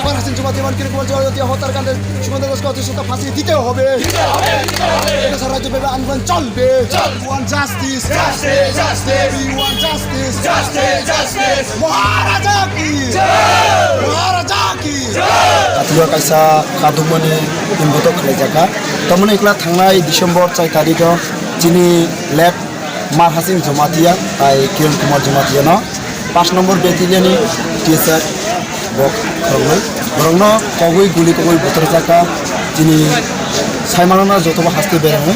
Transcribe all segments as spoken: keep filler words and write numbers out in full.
মার হাসিন জমাতিয়া, মার কিরণ কুমার জমাতিয়া হত্যাকাণ্ডে সুকান্ত দাসকে অতিসত্বর ফাঁসি দিতে হবে। এটা সারা রাজ্যব্যাপী আন্দোলন চলবে। We want justice. Justice, justice. We want justice. Justice, justice. মহারাজা কি? মহারাজা কি? Atwio kaisa kadumani imbuto khlaijaka. Tamoni ikla thangnai December chai tarikh o chini late Mar Hasing Jamatia, tai Kiran Kumar Jamatia no, paanch number battalion ni T S R bo khoroknwi. Borokno kogwi guli kogwi buthar jaka, chini saimano no jotobo haste berang,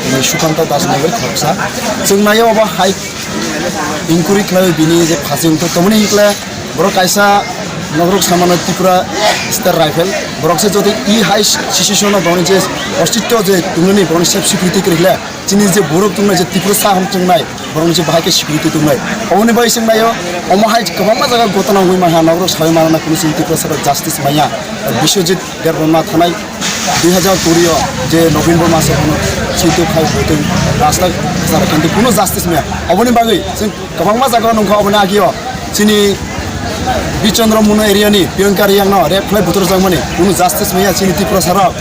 chini Sukanta Das nangwi khoroksa. Chwng naio obo hai inquiry khlaiwi bini je phasing to tomoni hikla borok kaisa nokhrok samano Tripura State Rifle. Borok se joto i hai situation no boni je ostitto je tumnani boni self security kwrwikhle. Chini je borok tongnai, je Tiprasa ham tongnai, borokni je bahai khe security tongnai. Oboni bai chwng naio, omo hai kwbangma jaga gotona wngwi mankha, nokhrok sawi mano na, kunu chini Tiprasa rok justice manya. Biswajit Debbarma thanai dui hazar kuri o je Nobin Borma se kunu swituk khai bwtwi rasta kwcharo, kintu kunu justice maya. Oboni bagwi chwng kwbangma jaga nungkha, oboni agio chini Bichandra Munu area ni Priyanka Riyang no rape khlai buthar jakmani kunu justice maya chini Tiprasa rok.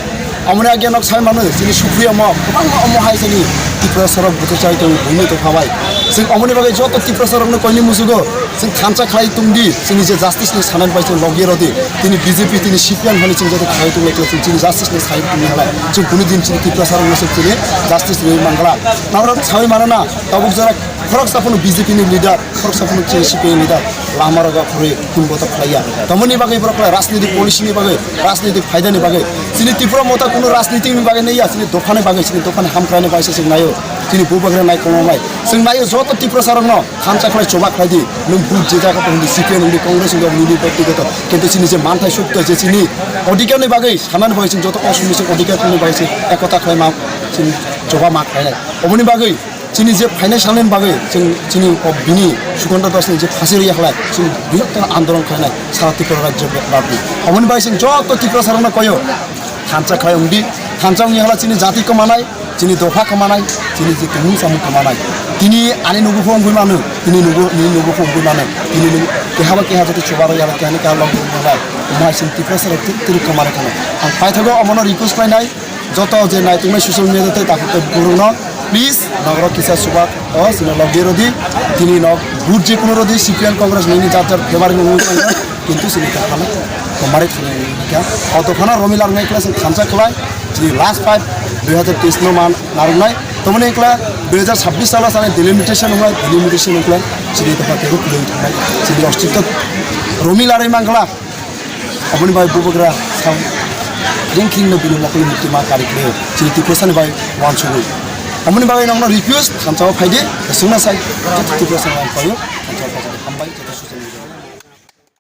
Amoni age nok sai mano, chini Supriya mo, kwbangma omo hai chini Tiprasa rok buthar chai tongo, buini tongkha bai. Chwng omoni bagwi joto Tiprasa rokno koini musugo, chwng thansa khlai tongdi, chini je justice ni sanani bai chwng logye rodi, tini B J P, tini C P M hani chwng joto khlai tonglaikha, chwng chini justice ni sai tongni halai. Chwng kunu din chini Tiprasa rokno chwng chini justice rwi mangla. Nabrok sawi mano na, tabuk jora khoroksa phano B J P ni leader, khoroksa phano chini C P M ni leader, lama rogo khorwi kun botok khlaiya. Tamoni bagwi borok khlai rajnitik policy ni bagwi, rajnitik phaida ni bagwi. Chini Tripura motha kunu rajnitik ni bagwi naiya, chini dopha ni bagwi, chini dopha ni hamkrai ni bagwi se chwng naio. Chini bubagra nai komo bai. Chwng naio joto Tiprasa rokno thansa khlai choba khlai di. Nwng vote je jaga tong di, C P M wng di, Congress wng di, nini byaktigoto. Kintu chini je manthai sotto je chini odhikar ni bagwi, sanani bagwi chwng joto osumi se odhikar ni bagwi se ekota khlai ma, chini choba ma khlai nai. Oboni bagwi Chini je phainai salni bagwi chwng chini o bini Sukanta Dasni je phasi rwya khlai, chwng bihokto andolon khlainai sara Tripura rajyo bapni. Oboni bagwi chwng joto Tiprasa rokno koyo thansa khlai wngdi, thansa wngya khlai chini jati kwmanai, chini dopha kwmanai, chini je tongmung samung kwmanai. Tini ani nugo phone wngwi mano, tini nugo, nini nugo phone wngwi mano, tini nugo keha ba keha joto chuba rwya khlai, keha ni keha lok wngwi mano. Omo hai chwng Tiprasa rok twrwk twrwk kwmanai thangno. Ang paithago omono request khlainai, joto je naituknai social media tei takhuk tei bukhuk rokno, please, nokrok kisa subak o sino log di rodi, tini nok vote je kuno rodi, C P M Congress nini jat jat favour ni wngwi tongkha, kintu sini kaphano komari thani wngkha. O dophano romi larnai khlai se thansa khlai, chini last fight dui hazar teis no man narwknai, tomoni khlai dui hazar sabbish salo sani delimitation wngkha, delimitation wngkha, chini dopha teibo kwlwi thangnai, chini ostitto romi larwi mankha. Aboni bai bubagra sam ringkhing no bini mokol ni tima kari khe chini Tiprasa ni bai wansugwi. Aboni bai nokno request thansa o phaidi, sungna sai joto Tiprasa ni bai payo, thansa o phaidi hambai joto social media.